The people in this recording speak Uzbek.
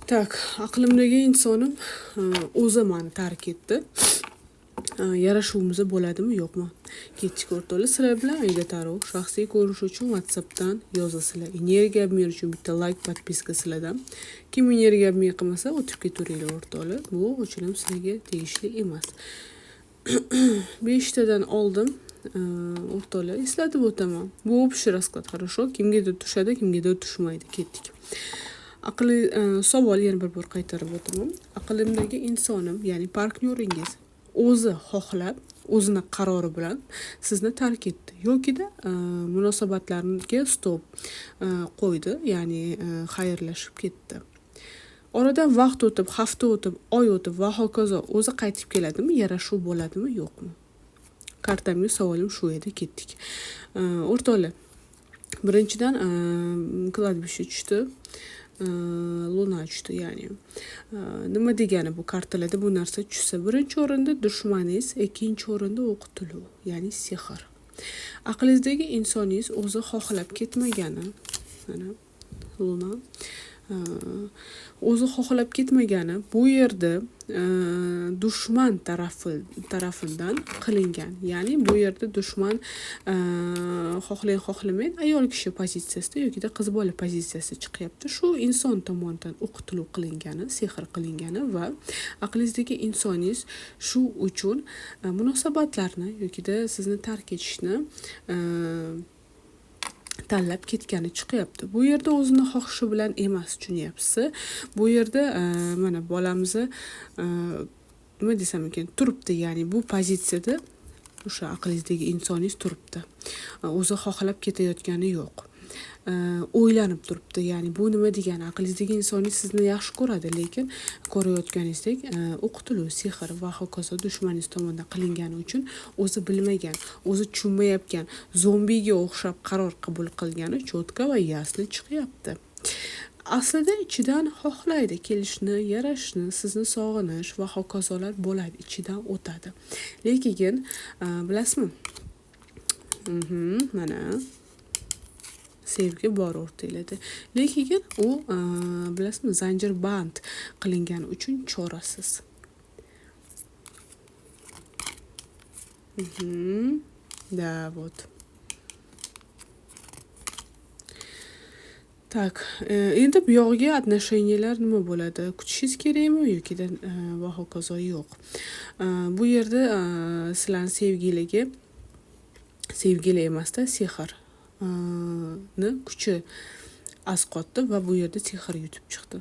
Так, aqlimdagi insonim o'zi mani tark etdi. Yarashuvimiz bo'ladimi, yo'qmi? Ketdik, o'rtoqlar. Sizlar bilan Aida Taro. Shaxsiy ko'rish uchun WhatsAppdan yozasizlar. Energiya обмен uchun bitta layk, подписка sizlardan. Kim energiya обмен qilmasa, o'tib ketaveringlar, o'rtoqlar. Bu ochilim sizlarga tegishli emas. Beshtadan oldim. O'rtoqlar, eslatib o'taman. Bu общий расклад, хорошо? Kimgadir tushadi, kimgadir tushmaydi. Ketdik. Aqli savol yana bir bor qaytarib o'taman. Aqlimdagi insonim, ya'ni partnyoringiz o'zi xohlab, o'zini qarori bilan sizni tark etdi yokida munosabatlarga stop qo'ydi, ya'ni xayrlashib ketdi. Oradan vaqt o'tib, hafta o'tib, oy o'tib va hokazo o'zi qaytib keladimi, yarashuv bo'ladimi, yo'qmi? Kartamga savolim shu edi, ketdik. O'rtoqlar, birinchidan кладбище tushdi. Луна tushdi, ya'ni nima degani bu kartalarda bu narsa tushsa? Birinchi o'rinda dushmaningiz, ikkinchi o'rinda o'qitiluv, ya'ni sehr. Aqlingizdagi insoningiz o'zi xohlab ketmagani, mana луна, o'zi xohlab ketmagani, bu yerda dushman tarafidan qilingan, ya'ni bu yerda dushman, xohlang xohlamang, ayol kishi pozitsiyasida yokida qiz bola pozitsiyasida chiqyapti. Shu inson tomonidan o'qitiluv qilingani, sehr qilingani va aqlingizdagi insoningiz shu uchun munosabatlarni yokida sizni tark etishni tanlab ketgani chiqyapti. Bu yerda o'zini xohishi bilan emas, tushunyapsiz. Bu yerda mana bolamizni, nima desam ekan, turibdi, ya'ni bu pozitsiyada o'sha aqlingizdagi insoningiz turibdi. O'zi xohlab ketayotgani yo'q. O'ylanib turibdi. Ya'ni bu nima degani? Aqlingizdagi insoningiz sizni yaxshi ko'radi, lekin ko'rayotganingizdek, o'qitiluv, sehr va hokazo dushmaningiz tomonidan qilingani uchun o'zi bilmagan, o'zi tushunmayotgan, zombiga o'xshab qaror qabul qilgani чётко va ясно chiqyapti. Aslida ichidan xohlaydi kelishni, yarashishni, sizni sog'inish va hokazolar bo'ladi, ichidan o'tadi. Lekin bilasizmi? Mana sevgi bor o'rtanglarda. Lekin u, bilasizmi, zanjirband qilingani uchun chorasiz. Да, вот. Так, endi buyog'iga отношения lar nima bo'ladi? Kutishingiz kerakmi yokida va hokazo yo'q. Bu yerda sizlarni sevgiligi sevgili emasda, sehr ni kuchi asqotdi va bu yerda sehr yutib chiqdi.